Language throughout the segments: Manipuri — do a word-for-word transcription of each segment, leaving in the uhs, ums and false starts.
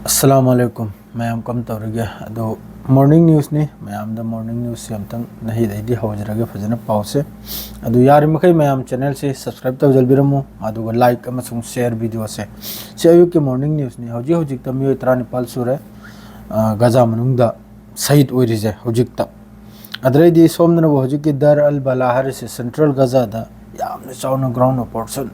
ꯑꯁꯂꯥꯃꯨ ꯑꯂꯥꯏꯀꯨꯝ꯫ ꯃꯌꯥꯝ ꯀꯝ ꯇꯧꯔꯤꯒꯦ? ꯑꯗꯣ, morning newsꯅꯤ, ꯃꯌꯥꯝꯗ morning newsꯁꯦ ꯑꯝꯇꯪ ꯅꯍꯤꯗꯩꯗꯤ ꯍꯧꯖꯔꯒꯦ, ꯐꯖꯅ ꯄꯥꯎꯁꯦ꯫ ꯑꯗꯨ, ꯌꯥꯔꯤꯃꯈꯩ ꯃꯌꯥꯝ channelꯁꯦ subscribe ꯇꯧꯖꯕꯤꯔꯝꯃꯨ, ꯑꯗꯨꯒ like ꯑꯃꯁꯨꯡ share videoꯁꯦ꯫ ꯁꯤ ꯑꯌꯨꯛꯀꯤ morning newsꯅꯤ꯫ ꯍꯧꯖꯤꯛ ꯍꯧꯖꯤꯛꯇ ꯃꯤꯑꯣꯏ ꯇꯔꯥꯅꯤꯄꯥꯜ ꯁꯨꯔꯦ, ꯑ, ꯒꯖꯥ ꯃꯅꯨꯡꯗ ꯁꯍꯤꯗ ꯑꯣꯏꯔꯤꯁꯦ ꯍꯧꯖꯤꯛꯇ꯫ ꯑꯗꯨꯗꯩꯗꯤ ꯁꯣꯝꯗꯅꯕꯨ ꯍꯧꯖꯤꯛꯀꯤ ꯗꯔ ꯑꯜ ꯕꯂꯥ ꯍꯥꯏꯔꯤꯁꯦ central ꯒꯖꯥꯗ ꯌꯥꯝꯅ ꯆꯥꯎꯅ ground operation,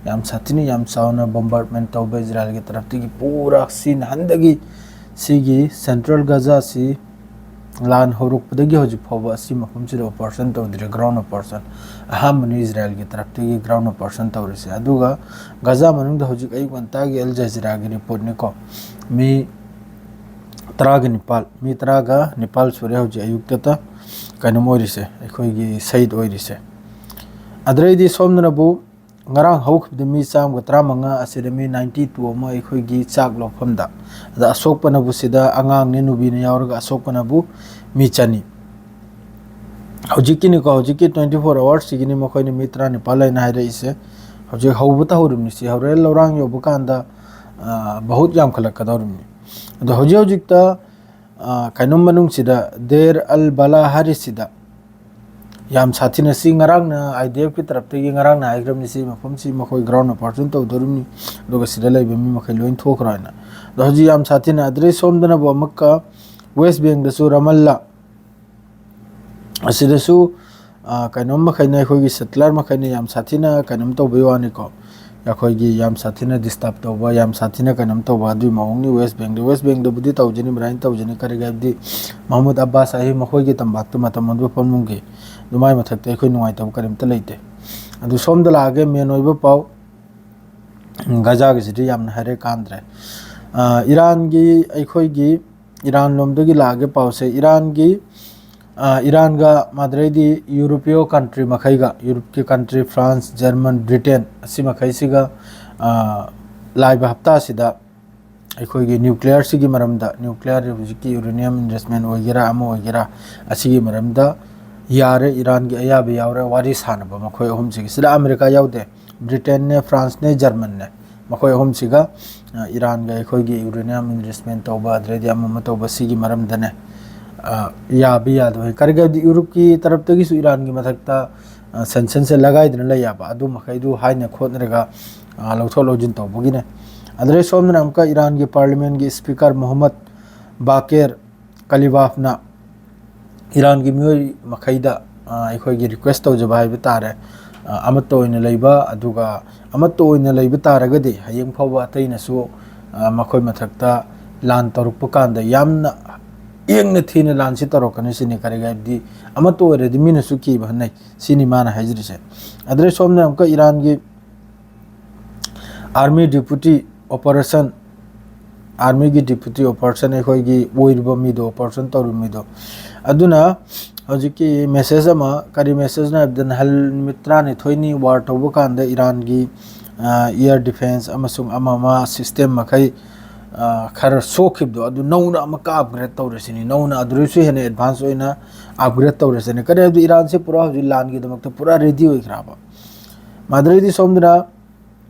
ꯌꯥꯝ ꯁꯥꯊꯤꯅ ꯌꯥꯝ ꯆꯥꯎꯅ bombardment ꯇꯧꯕ ꯏꯖꯔꯥꯏꯜꯒꯤ ꯇꯔꯞꯇꯒꯤ ꯄꯨꯔꯥ ꯁꯤ ꯅꯍꯥꯟꯗꯒꯤ ꯁꯤꯒꯤ central ꯒꯖꯥꯁꯤ ꯂꯥꯟ ꯍꯧꯔꯛꯄꯗꯒꯤ ꯍꯧꯖꯤꯛ ꯐꯥꯎꯕ ꯑꯁꯤ ꯃꯐꯝꯁꯤꯗ operation ꯇꯧꯗ꯭ꯔꯤ, ground operation꯫ ꯑꯍꯥꯟꯕꯅꯤ ꯏꯖꯔꯥꯏꯜꯒꯤ ꯇꯔꯞꯇꯒꯤ ground operation ꯇꯧꯔꯤꯁꯦ꯫ ꯑꯗꯨꯒ ꯒꯖꯥ ꯃꯅꯨꯡꯗ ꯍꯧꯖꯤꯛ ꯑꯌꯨꯛ ꯉꯟꯇꯥꯒꯤ ꯑꯜ ꯖꯖꯤꯔꯥꯒꯤ reportꯅꯤꯀꯣ, ꯃꯤ ꯇꯔꯥꯒ ꯅꯤꯄꯥꯜ, ꯃꯤ ꯇꯔꯥꯒ ꯅꯤꯄꯥꯜ ꯁꯨꯔꯦ ꯍꯧꯖꯤꯛ ꯑꯌꯨꯛꯇꯇ ꯀꯩꯅꯣꯝ ꯑꯣꯏꯔꯤꯁꯦ, ꯑꯩꯈꯣꯏꯒꯤ ꯁꯍꯤꯗ ꯑꯣꯏꯔꯤꯁꯦ꯫ ꯑꯗꯨꯗꯩꯗꯤ ꯁꯣꯝꯗꯅꯕꯨ ꯉꯔꯥꯡ ꯍꯧꯈꯤꯕꯗ ꯃꯤ ꯆꯥꯝꯃꯒ ꯇꯔꯥꯃꯉꯥ, ꯑꯁꯤꯗ ꯃꯤ ninety two ꯑꯃ ꯑꯩꯈꯣꯏꯒꯤ ꯆꯥꯛ ꯂꯧꯐꯝꯗ, ꯑꯗ ꯑꯁꯣꯛꯄꯅꯕꯨ ꯁꯤꯗ ꯑꯉꯥꯡꯅꯦ ꯅꯨꯄꯤꯅꯦ ꯌꯥꯎꯔꯒ ꯑꯁꯣꯛꯄꯅꯕꯨ ꯃꯤ ꯆꯅꯤ꯫ ꯍꯧꯖꯤꯛꯀꯤꯅꯤꯀꯣ, ꯍꯧꯖꯤꯛꯀꯤ twenty four hoursꯁꯤꯒꯤꯅꯤ ꯃꯈꯣꯏꯅ ꯃꯤ ꯇꯔꯥꯅꯤꯄꯥꯜ ꯍꯥꯏꯅ ꯍꯥꯏꯔꯛꯏꯁꯦ꯫ ꯍꯧꯖꯤꯛ ꯍꯧꯕꯇ ꯍꯧꯔꯤꯕꯅꯤ, ꯁꯤ ꯍꯣꯔꯦꯟ ꯂꯧꯔꯥꯡ ꯌꯧꯕ ꯀꯥꯟꯗ, ꯑ, ꯕꯍꯨꯠ ꯌꯥꯝꯈꯠꯂꯛꯀꯗꯧꯔꯤꯕꯅꯤ꯫ ꯑꯗꯣ ꯍꯧꯖꯤꯛ ꯍꯧꯖꯤꯛꯇ, ꯑ, ꯀꯩꯅꯣꯝ ꯃꯅꯨꯡꯁꯤꯗ ꯗꯦꯔ ꯑꯜ ꯕꯂꯥ ꯍꯥꯏꯔꯤꯁꯤꯗ ꯌꯥꯝ ꯁꯥꯊꯤꯅ, ꯁꯤ ꯉꯔꯥꯡꯅ IDFꯀꯤ ꯇꯔꯞꯇꯒꯤ ꯉꯔꯥꯡꯅ ꯍꯥꯏꯈ꯭ꯔꯕꯅꯤ, ꯁꯤ ꯃꯐꯝꯁꯤ ꯃꯈꯣꯏ ground operation ꯇꯧꯗꯣꯔꯤꯕꯅꯤ, ꯑꯗꯨꯒ ꯁꯤꯗ ꯂꯩꯕ ꯃꯤ ꯃꯈꯩ ꯂꯣꯏ ꯊꯣꯛꯈ꯭ꯔꯣ ꯍꯥꯏꯅ꯫ ꯑꯗꯣ ꯍꯧꯖꯤꯛ ꯌꯥꯝ ꯁꯥꯊꯤꯅ, ꯑꯗꯨꯗꯩ ꯁꯣꯝꯗꯅꯕꯨ ꯑꯃꯨꯛꯀ West Bankꯗꯁꯨ ꯔꯃꯜꯂꯥ ꯑꯁꯤꯗꯁꯨ, ꯑ, ꯀꯩꯅꯣꯝ ꯃꯈꯩꯅ, ꯑꯩꯈꯣꯏꯒꯤ settler ꯃꯈꯩꯅ ꯌꯥꯝ ꯁꯥꯊꯤꯅ ꯀꯩꯅꯣꯝ ꯇꯧꯕꯩ ꯋꯥꯅꯤꯀꯣ, ꯑꯩꯈꯣꯏꯒꯤ ꯌꯥꯝ ꯁꯥꯊꯤꯅ disturb ꯇꯧꯕ, ꯌꯥꯝ ꯁꯥꯊꯤꯅ ꯀꯩꯅꯣꯝ ꯇꯧꯕ, ꯑꯗꯨꯒꯤ ꯃꯑꯣꯡꯅꯤ꯫ West Bankꯗ, West Bankꯗꯕꯨꯗꯤ ꯇꯧꯖꯅꯤ, ꯃꯔꯥꯏꯅ ꯇꯧꯖꯅꯤ, ꯀꯔꯤꯒꯤ ꯍꯥꯏꯕꯗꯤ ꯃꯍꯃꯨꯗ ꯑꯕꯥꯁ ꯍꯥꯏ ꯃꯈꯣꯏꯒꯤ ꯇꯝꯄꯥꯛꯇ ꯃꯇꯝ ꯑꯗꯨ ꯐꯝꯂꯝꯈꯤ꯫ ꯑꯗꯨꯃꯥꯏ ꯃꯊꯛꯇ ꯑꯩꯈꯣꯏ ꯅꯨꯡꯉꯥꯏꯇꯕ ꯀꯔꯤꯝꯇ ꯂꯩꯇꯦ꯫ ꯑꯗꯨ ꯁꯣꯝꯗ ꯂꯥꯛꯑꯒꯦ, main ꯑꯣꯏꯕ ꯄꯥꯎ꯫ ꯒꯖꯥꯒꯤꯁꯤꯗꯤ ꯌꯥꯝꯅ ꯍꯥꯏꯔꯦ ꯀꯥꯟꯗ꯭ꯔꯦ꯫ ꯑ, ꯏꯔꯥꯟꯒꯤ, ꯑꯩꯈꯣꯏꯒꯤ ꯏꯔꯥꯟ ꯂꯣꯝꯗꯒꯤ ꯂꯥꯛꯑꯒꯦ ꯄꯥꯎꯁꯦ꯫ ꯏꯔꯥꯟꯒꯤ, ꯑ, ꯏꯔꯥꯟꯒ ꯃꯥꯗ꯭ꯔꯩꯗꯤ ꯌꯨꯔꯣꯄꯤꯌꯣ country ꯃꯈꯩꯒ, ꯌꯨꯔꯣꯞꯀꯤ country France, German, Britain ꯑꯁꯤ ꯃꯈꯩꯁꯤꯒ, ꯑ, ꯂꯥꯛꯏꯕ ꯍꯞꯇꯥꯁꯤꯗ ꯑꯩꯈꯣꯏꯒꯤ nuclearꯁꯤꯒꯤ ꯃꯔꯝꯗ, nuclear ꯍꯧꯖꯤꯛꯀꯤ uranium enrichment ꯑꯣꯏꯒꯦꯔꯥ ꯑꯃ ꯑꯣꯏꯒꯦꯔꯥ, ꯑꯁꯤꯒꯤ ꯃꯔꯝꯗ ꯌꯥꯔꯦ, ꯏꯔꯥꯟꯒꯤ ꯑꯌꯥꯕ ꯌꯥꯎꯔꯦ, ꯋꯥꯔꯤ ꯁꯥꯟꯅꯕ ꯃꯈꯣꯏ ꯑꯍꯨꯝꯁꯤꯒꯤ꯫ ꯁꯤꯗ ꯑꯃꯦꯔꯤꯀꯥ ꯌꯥꯎꯗꯦ, ꯕ꯭ꯔꯤꯇꯦꯟꯅꯦ, ꯐ꯭ꯔꯥꯟꯁꯅꯦ, ꯖꯔꯃꯟꯅꯦ꯫ ꯃꯈꯣꯏ ꯑꯍꯨꯝꯁꯤꯒ, ꯑ, ꯏꯔꯥꯟꯒ ꯑꯩꯈꯣꯏꯒꯤ uranium enrichment ꯇꯧꯕ, ꯑꯗꯨꯗꯩꯗꯤ ꯑꯃ ꯑꯃ ꯇꯧꯕ, ꯁꯤꯒꯤ ꯃꯔꯝꯗꯅꯦ, ꯑ, ꯌꯥꯕ ꯌꯥꯗꯕ ꯍꯥꯏ꯫ ꯀꯔꯤꯒꯨꯝꯕ ꯍꯥꯏꯕꯗꯤ ꯌꯨꯔꯣꯞꯀꯤ ꯇꯔꯞꯇꯒꯤꯁꯨ ꯏꯔꯥꯟꯒꯤ ꯃꯊꯛꯇ, ꯑ, sanctionꯁꯦ ꯂꯒꯥꯏꯗꯅ ꯂꯩ ꯌꯥꯕ, ꯑꯗꯨ ꯃꯈꯩꯗꯨ ꯍꯥꯏꯅ ꯈꯣꯠꯅꯔꯒ, ꯑ, ꯂꯧꯊꯣꯛ ꯂꯧꯁꯤꯟ ꯇꯧꯕꯒꯤꯅꯦ꯫ ꯑꯗꯨꯗꯩ ꯁꯣꯝꯗꯅ ꯑꯃꯨꯛꯀ ꯏꯔꯥꯟꯒꯤ parliamentꯀꯤ speaker ꯃꯣꯍꯝꯃꯗ ꯕꯥꯀꯦꯔ ꯀꯂꯤꯕꯥꯐꯅ ꯏꯔꯥꯟꯒꯤ ꯃꯤꯑꯣꯏ ꯃꯈꯩꯗ, ꯑ, ꯑꯩꯈꯣꯏꯒꯤ request ꯇꯧꯖꯕ ꯍꯥꯏꯕ ꯇꯥꯔꯦ, ꯑ, ꯑꯃꯠꯇ ꯑꯣꯏꯅ ꯂꯩꯕ, ꯑꯗꯨꯒ ꯑꯃꯠꯇ ꯑꯣꯏꯅ ꯂꯩꯕ ꯇꯥꯔꯒꯗꯤ ꯍꯌꯦꯡ ꯐꯥꯎꯕ ꯑꯇꯩꯅꯁꯨ, ꯑ, ꯃꯈꯣꯏ ꯃꯊꯛꯇ ꯂꯥꯟ ꯇꯧꯔꯛꯄ ꯀꯥꯟꯗ ꯌꯥꯝꯅ ꯌꯦꯡꯅ ꯊꯤꯅ ꯂꯥꯟꯁꯤ ꯇꯧꯔꯛꯀꯅꯤ ꯁꯤꯅꯤ꯫ ꯀꯔꯤꯒꯤ ꯍꯥꯏꯕꯗꯤ ꯑꯃꯠꯇ ꯑꯣꯏꯔꯗꯤ ꯃꯤꯅꯁꯨ ꯀꯤꯕ ꯍꯟꯅꯩ ꯁꯤꯅꯤ ꯃꯥꯅ ꯍꯥꯏꯖꯔꯤꯁꯦ꯫ ꯑꯗꯨꯗꯩ ꯁꯣꯝꯗ ꯑꯃꯨꯛꯀ ꯏꯔꯥꯟꯒꯤ army deputy operation, armyꯒꯤ deputy operation ꯑꯩꯈꯣꯏꯒꯤ ꯑꯣꯏꯔꯤꯕ ꯃꯤꯗꯣ, operation ꯇꯧꯔꯤꯕ ꯃꯤꯗꯣ, ꯑꯗꯨꯅ ꯍꯧꯖꯤꯛꯀꯤ message ꯑꯃ, ꯀꯔꯤ messageꯅꯣ ꯍꯥꯏꯕꯗ, ꯅꯍꯥꯟ ꯅꯨꯃꯤꯠ ꯇꯔꯥꯅꯤꯊꯣꯏꯅꯤ war ꯇꯧꯕ ꯀꯥꯟꯗ ꯏꯔꯥꯟꯒꯤ, ꯑ, air defence ꯑꯃꯁꯨꯡ ꯑꯃ ꯑꯃ system ꯃꯈꯩ, ꯑ, ꯈꯔ ꯁꯣꯛꯈꯤꯕꯗꯣ, ꯑꯗꯨ ꯅꯧꯅ ꯑꯃꯨꯛꯀ upgrade ꯇꯧꯔꯁꯤꯅꯤ, ꯅꯧꯅ ꯑꯗꯨꯗꯩꯁꯨ ꯍꯦꯟꯅ advance ꯑꯣꯏꯅ upgrade ꯇꯧꯔꯁꯤꯅꯤ꯫ ꯀꯔꯤ ꯍꯥꯏꯕꯗꯤ ꯏꯔꯥꯟꯁꯦ ꯄꯨꯔꯥ ꯍꯧꯖꯤꯛ ꯂꯥꯟꯒꯤꯗꯃꯛꯇ ꯄꯨꯔꯥ ready ꯑꯣꯏꯈ꯭ꯔꯕ꯫ ꯃꯗꯨꯗꯩꯗꯤ ꯁꯣꯝꯗꯅ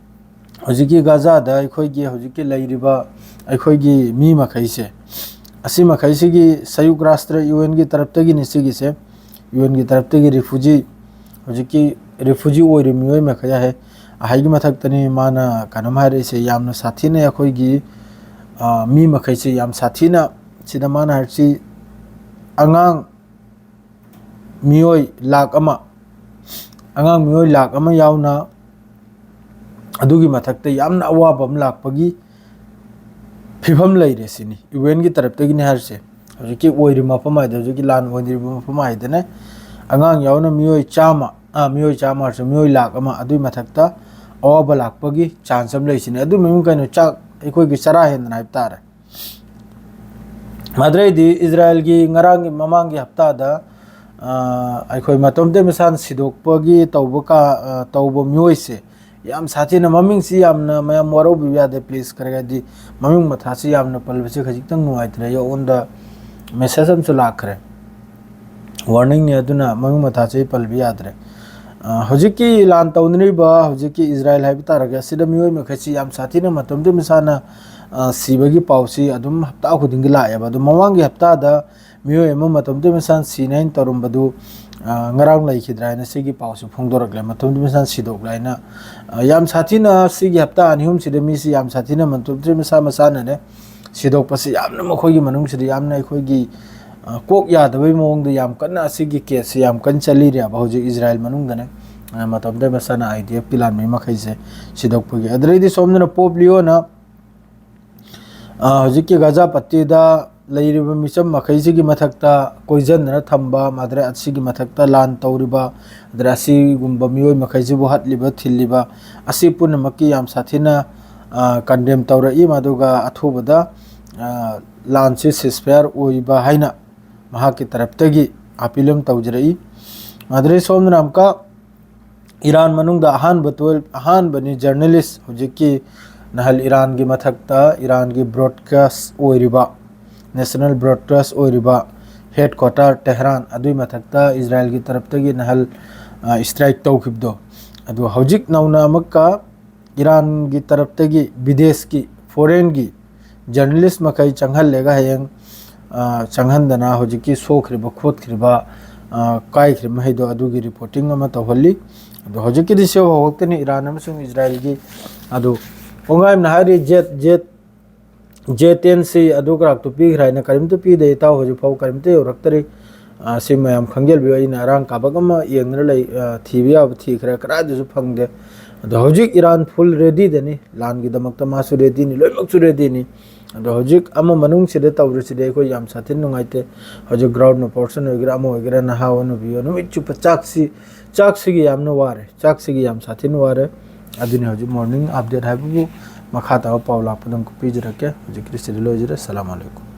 ꯍꯧꯖꯤꯛꯀꯤ ꯒꯥꯖꯥꯗ ꯑꯩꯈꯣꯏꯒꯤ ꯍꯧꯖꯤꯛꯀꯤ ꯂꯩꯔꯤꯕ ꯑꯩꯈꯣꯏꯒꯤ ꯃꯤ ꯃꯈꯩꯁꯦ, ꯑꯁꯤ ꯃꯈꯩꯁꯤꯒꯤ ꯁꯌꯨꯛ ꯔꯥꯁꯇ꯭ꯔ UNꯒꯤ ꯇꯔꯞꯇꯒꯤꯅꯤ ꯁꯤꯒꯤꯁꯦ꯫ UNꯒꯤ ꯇꯔꯞꯇꯒꯤ refugee, ꯍꯧꯖꯤꯛꯀꯤ refugee ꯑꯣꯏꯔꯤꯕ ꯃꯤꯑꯣꯏ ꯃꯈꯩ ꯍꯥꯏ, ꯑꯍꯩꯒꯤ ꯃꯊꯛꯇꯅꯤ ꯃꯥꯅ ꯀꯩꯅꯣꯝ ꯍꯥꯏꯔꯛꯏꯁꯦ, ꯌꯥꯝꯅ ꯁꯥꯊꯤꯅ ꯑꯩꯈꯣꯏꯒꯤ, ꯑ, ꯃꯤ ꯃꯈꯩꯁꯦ ꯌꯥꯝ ꯁꯥꯊꯤꯅ, ꯁꯤꯗ ꯃꯥꯅ ꯍꯥꯏꯔꯤꯁꯤ ꯑꯉꯥꯡ ꯃꯤꯑꯣꯏ ꯂꯥꯈ ꯑꯃ, ꯑꯉꯥꯡ ꯃꯤꯑꯣꯏ ꯂꯥꯈ ꯑꯃ ꯌꯥꯎꯅ ꯑꯗꯨꯒꯤ ꯃꯊꯛꯇ ꯌꯥꯝꯅ ꯑꯋꯥꯕ ꯑꯃ ꯂꯥꯛꯄꯒꯤ ꯐꯤꯕꯝ ꯂꯩꯔꯦ ꯁꯤꯅꯤ UNꯒꯤ ꯇꯔꯞꯇꯒꯤꯅꯤ ꯍꯥꯏꯔꯤꯁꯦ꯫ ꯍꯧꯖꯤꯛꯀꯤ ꯑꯣꯏꯔꯤꯕ ꯃꯐꯝ ꯍꯥꯏꯗꯤ ꯍꯧꯖꯤꯛꯀꯤ ꯂꯥꯟ ꯑꯣꯏꯔꯤꯕ ꯃꯐꯝ ꯍꯥꯏꯗꯅꯦ, ꯑꯉꯥꯡ ꯌꯥꯎꯅ ꯃꯤꯑꯣꯏ ꯆꯥꯝꯃ, ꯑ, ꯃꯤꯑꯣꯏ ꯆꯥꯝꯃ ꯍꯥꯏꯔꯁꯨ ꯃꯤꯑꯣꯏ ꯂꯥꯈ ꯑꯃ ꯑꯗꯨꯒꯤ ꯃꯊꯛꯇ ꯑꯋꯥꯕ ꯂꯥꯛꯄꯒꯤ chance ꯑꯃ ꯂꯩꯁꯤꯅꯤ꯫ ꯑꯗꯨꯒꯤ ꯃꯃꯤꯡ ꯀꯩꯅꯣ, ꯆꯥꯛ, ꯑꯩꯈꯣꯏꯒꯤ ꯆꯔꯥ ꯍꯦꯟꯗꯅ ꯍꯥꯏꯕ ꯇꯥꯔꯦ꯫ ꯃꯗꯨꯗꯩꯗꯤ ꯏꯖꯔꯥꯏꯜꯒꯤ ꯉꯔꯥꯡꯒꯤ, ꯃꯃꯥꯡꯒꯤ ꯍꯞꯇꯥꯗ, ꯑ, ꯑꯩꯈꯣꯏ ꯃꯇꯣꯝꯇ ꯃꯁꯥꯅ ꯁꯤꯗꯣꯛꯄꯒꯤ ꯇꯧꯕ ꯀꯥ-, ꯑ, ꯇꯧꯕ ꯃꯤꯑꯣꯏꯁꯦ ꯌꯥꯝ ꯁꯥꯊꯤꯅ, ꯃꯃꯤꯡꯁꯤ ꯌꯥꯝꯅ ꯃꯌꯥꯝ ꯋꯥꯔꯧꯕꯤꯕ ꯌꯥꯗꯦ please, ꯀꯔꯤ ꯍꯥꯏꯗꯤ ꯃꯃꯤꯡ ꯃꯊꯥꯁꯤ ꯌꯥꯝꯅ ꯄꯜꯕꯁꯦ ꯈꯖꯤꯛꯇꯪ ꯅꯨꯡꯉꯥꯏꯇ꯭ꯔꯦ꯫ ꯑꯩꯉꯣꯟꯗ message ꯑꯃꯁꯨ ꯂꯥꯛꯈ꯭ꯔꯦ, warningꯅꯤ, ꯑꯗꯨꯅ ꯃꯃꯤꯡ ꯃꯊꯥꯁꯤ ꯑꯩ ꯄꯜꯕ ꯌꯥꯗ꯭ꯔꯦ꯫ ꯑ, ꯍꯧꯖꯤꯛꯀꯤ ꯂꯥꯟ ꯇꯧꯅꯔꯤꯕ ꯍꯧꯖꯤꯛꯀꯤ ꯏꯖꯔꯥꯌꯦꯜ ꯍꯥꯏꯕ ꯇꯥꯔꯒ, ꯑꯁꯤꯗ ꯃꯤꯑꯣꯏ ꯃꯈꯩꯁꯤ ꯌꯥꯝ ꯁꯥꯊꯤꯅ ꯃꯇꯝꯗꯨ ꯃꯁꯥꯅ, ꯑ, ꯁꯤꯕꯒꯤ ꯄꯥꯎꯁꯤ ꯑꯗꯨꯝ ꯍꯞꯇꯥ ꯈꯨꯗꯤꯡꯒꯤ ꯂꯥꯛꯑꯦꯕ꯫ ꯑꯗꯣ ꯃꯃꯥꯡꯒꯤ ꯍꯞꯇꯥꯗ ꯃꯤꯑꯣꯏ ꯑꯃ ꯃꯇꯝꯗꯨ ꯃꯁꯥꯅ ꯁꯤꯅꯤ ꯍꯥꯏꯅ ꯇꯧꯔꯝꯕꯗꯨ, ꯑ, ꯉꯔꯥꯡ ꯂꯩꯈꯤꯗ꯭ꯔꯥ ꯍꯥꯏꯅ ꯁꯤꯒꯤ ꯄꯥꯎꯁꯤ ꯐꯣꯡꯗꯣꯔꯛꯂꯦ꯫ ꯃꯇꯝꯗꯨ ꯃꯁꯥꯅ ꯁꯤꯗꯣꯛꯂꯦ ꯍꯥꯏꯅ, ꯑ, ꯌꯥꯝ ꯁꯥꯊꯤꯅ ꯁꯤꯒꯤ ꯍꯞꯇꯥ ꯑꯅꯤ ꯑꯍꯨꯝꯁꯤꯗ ꯃꯤꯁꯤ ꯌꯥꯝ ꯁꯥꯊꯤꯅ ꯃꯇꯝꯗꯨ ꯃꯁꯥ ꯃꯁꯥꯅꯅꯦ ꯁꯤꯗꯣꯛꯄꯁꯤ ꯌꯥꯝꯅ ꯃꯈꯣꯏꯒꯤ ꯃꯅꯨꯡꯁꯤꯗ ꯌꯥꯝꯅ ꯑꯩꯈꯣꯏꯒꯤ, ꯑ, ꯀꯣꯛ ꯌꯥꯗꯕꯩ ꯃꯑꯣꯡꯗ ꯌꯥꯝ ꯀꯟꯅ ꯑꯁꯤꯒꯤ ꯀꯦꯁꯁꯤ ꯌꯥꯝ ꯀꯟꯅ ꯆꯠꯂꯤꯔꯦꯕ ꯍꯧꯖꯤꯛ ꯏꯖꯔꯥꯌꯦꯜ ꯃꯅꯨꯡꯗꯅꯦ꯫ ꯑ, ꯃꯇꯝꯗ ꯃꯁꯥꯅ IDFꯀꯤ ꯂꯥꯟꯃꯤ ꯃꯈꯩꯁꯦ ꯁꯤꯗꯣꯛꯄꯒꯤ꯫ ꯑꯗꯨꯗꯩꯗꯤ ꯁꯣꯝꯗꯅ ꯄꯣꯞ ꯂꯤꯑꯣꯅ, ꯑ, ꯍꯧꯖꯤꯛꯀꯤ ꯒꯥꯖꯥ ꯄꯠꯇꯤꯗ ꯂꯩꯔꯤꯕ ꯃꯤꯆꯝ ꯃꯈꯩꯁꯤꯒꯤ ꯃꯊꯛꯇ ꯀꯣꯏꯁꯤꯟꯗꯅ ꯊꯝꯕ, ꯃꯥꯗ꯭ꯔꯦ ꯑꯁꯤꯒꯤ ꯃꯊꯛꯇ ꯂꯥꯟ ꯇꯧꯔꯤꯕ, ꯑꯗꯨꯗ ꯑꯁꯤꯒꯨꯝꯕ ꯃꯤꯑꯣꯏ ꯃꯈꯩꯁꯤꯕꯨ ꯍꯥꯠꯂꯤꯕ, ꯊꯤꯜꯂꯤꯕ, ꯑꯁꯤ ꯄꯨꯝꯅꯃꯛꯀꯤ ꯌꯥꯝ ꯁꯥꯊꯤꯅ, ꯑ, ꯀꯟꯗꯦꯝ ꯇꯧꯔꯛꯏ꯫ ꯃꯗꯨꯒ ꯑꯊꯨꯕꯗ, ꯑ, ꯂꯥꯟꯁꯤ ꯁꯤꯁꯐꯥꯌꯔ ꯑꯣꯏꯕ ꯍꯥꯏꯅ ꯃꯍꯥꯛꯀꯤ ꯇꯔꯞꯇꯒꯤ ꯑꯥꯄꯤꯜ ꯑꯃ ꯇꯧꯖꯔꯛꯏ꯫ ꯑꯗꯨꯗꯩ ꯁꯣꯝꯗꯅ ꯑꯃꯨꯛꯀ ꯏꯔꯥꯟ ꯃꯅꯨꯡꯗ ꯑꯍꯥꯟꯕ ꯇꯣꯏ-, ꯑꯍꯥꯟꯕꯅꯤ ꯖꯔꯅꯦꯂꯤꯁ ꯍꯧꯖꯤꯛꯀꯤ ꯅꯍꯜ ꯏꯔꯥꯟꯒꯤ ꯃꯊꯛꯇ ꯏꯔꯥꯟꯒꯤ ꯕ꯭ꯔꯣꯗꯀꯥꯁ ꯑꯣꯏꯔꯤꯕ, ꯅꯦꯁꯅꯦꯜ ꯕ꯭ꯔꯣꯗꯀꯥꯁ ꯑꯣꯏꯔꯤꯕ ꯍꯦꯗ ꯀ꯭ꯋꯥꯇꯔ ꯇꯦꯍꯔꯥꯟ, ꯑꯗꯨꯒꯤ ꯃꯊꯛꯇ ꯏꯖꯔꯥꯌꯦꯜꯒꯤ ꯇꯔꯞꯇꯒꯤ ꯅꯍꯜ, ꯑ, ꯏꯁꯇ꯭ꯔꯥꯏꯛ ꯇꯧꯈꯤꯕꯗꯣ꯫ ꯑꯗꯨ ꯍꯧꯖꯤꯛ ꯅꯧꯅ ꯑꯃꯨꯛꯀ ꯏꯔꯥꯟꯒꯤ ꯇꯔꯞꯇꯒꯤ ꯕꯤꯗꯦꯁꯀꯤ, ꯐꯣꯔꯦꯟꯒꯤ ꯖꯔꯅꯦꯂꯤꯁ ꯃꯈꯩ ꯆꯪꯍꯜꯂꯒ ꯍꯌꯦꯡ, ꯑ, ꯆꯪꯍꯟꯗꯅ ꯍꯧꯖꯤꯛꯀꯤ ꯁꯣꯛꯈ꯭ꯔꯤꯕ ꯈꯣꯠꯈ꯭ꯔꯤꯕ, ꯑ, ꯀꯥꯏꯈ꯭ꯔꯤꯕ ꯃꯈꯩꯗꯣ ꯑꯗꯨꯒꯤ ꯔꯤꯄꯣꯔꯇꯤꯡ ꯑꯃ ꯇꯧꯍꯜꯂꯤ꯫ ꯑꯗꯣ ꯍꯧꯖꯤꯛꯀꯤꯗꯤ ꯁꯤ ꯍꯧꯔꯛꯇꯅꯤ ꯏꯔꯥꯟ ꯑꯃꯁꯨꯡ ꯏꯖꯔꯥꯌꯦꯜꯒꯤ꯫ ꯑꯗꯨ ꯀꯣꯡꯒꯥꯏꯝꯅ ꯍꯥꯏꯔꯤ ꯖꯦꯠ, ꯖꯦꯠ, ꯖꯦ ꯇꯦꯟꯁꯤ ꯑꯗꯨ ꯀꯔꯥꯛꯇꯨ ꯄꯤꯈ꯭ꯔꯦ ꯍꯥꯏꯅ ꯀꯔꯤꯝꯇ ꯄꯤꯗꯦ ꯏꯇꯥꯎ, ꯍꯧꯖꯤꯛ ꯐꯥꯎ ꯀꯔꯤꯝꯇ ꯌꯧꯔꯛꯇꯔꯤ꯫ ꯑ, ꯁꯤ ꯃꯌꯥꯝ ꯈꯪꯖꯤꯜꯕꯤꯌꯨ꯫ ꯑꯩꯅ ꯑꯔꯥꯡ ꯀꯥꯕꯛ ꯑꯃ ꯌꯦꯡꯗꯅ ꯂꯩ, ꯑ, ꯊꯤꯕ ꯌꯥꯕ ꯊꯤꯈ꯭ꯔꯦ, ꯀꯗꯥꯏꯗꯁꯨ ꯐꯪꯗꯦ꯫ ꯑꯗꯣ ꯍꯧꯖꯤꯛ ꯏꯔꯥꯟ ꯐꯨꯜ ꯔꯦꯗꯤꯗꯅꯤ, ꯂꯥꯟꯒꯤꯗꯃꯛꯇ ꯃꯥꯁꯨ ꯔꯦꯗꯤꯅꯤ, ꯂꯣꯏꯅꯃꯛꯁꯨ ꯔꯦꯗꯤꯅꯤ꯫ ꯑꯗꯣ ꯍꯧꯖꯤꯛ ꯑꯃ ꯃꯅꯨꯡꯁꯤꯗ ꯇꯧꯔꯤꯁꯤꯗꯤ ꯑꯩꯈꯣꯏ ꯌꯥꯝ ꯁꯥꯊꯤꯅ ꯅꯨꯡꯉꯥꯏꯇꯦ꯫ ꯍꯧꯖꯤꯛ ꯒ꯭ꯔꯥꯎꯟ ꯑꯣꯄꯔꯦꯁꯟ ꯑꯣꯏꯒꯦꯔꯥ, ꯑꯃ ꯑꯣꯏꯒꯦꯔꯥ, ꯅꯍꯥ ꯍꯣꯠꯅꯕꯤꯌꯨ꯫ ꯅꯨꯃꯤꯠ ꯆꯨꯞꯄ ꯆꯥꯛꯁꯤ, ꯆꯥꯛꯁꯤꯒꯤ ꯌꯥꯝꯅ ꯋꯥꯔꯦ, ꯆꯥꯛꯁꯤꯒꯤ ꯌꯥꯝ ꯁꯥꯊꯤꯅ ꯋꯥꯔꯦ꯫ ꯑꯗꯨꯅꯤ ꯍꯧꯖꯤꯛ ꯃꯣꯔꯅꯤꯡ ꯑꯞꯗꯦꯠ ꯍꯥꯏꯕꯕꯨ ꯃꯈꯥ ꯇꯥꯕ ꯄꯥꯎ ꯂꯥꯛꯄꯗ ꯑꯃꯨꯛ ꯄꯤꯖꯔꯛꯀꯦ꯫ ꯍꯧꯖꯤꯛꯀꯤꯗꯤ ꯁꯤꯗ ꯂꯣꯏꯖꯔꯦ꯫ ꯁꯂꯥꯝ ꯑꯂꯩꯀꯨꯝ꯫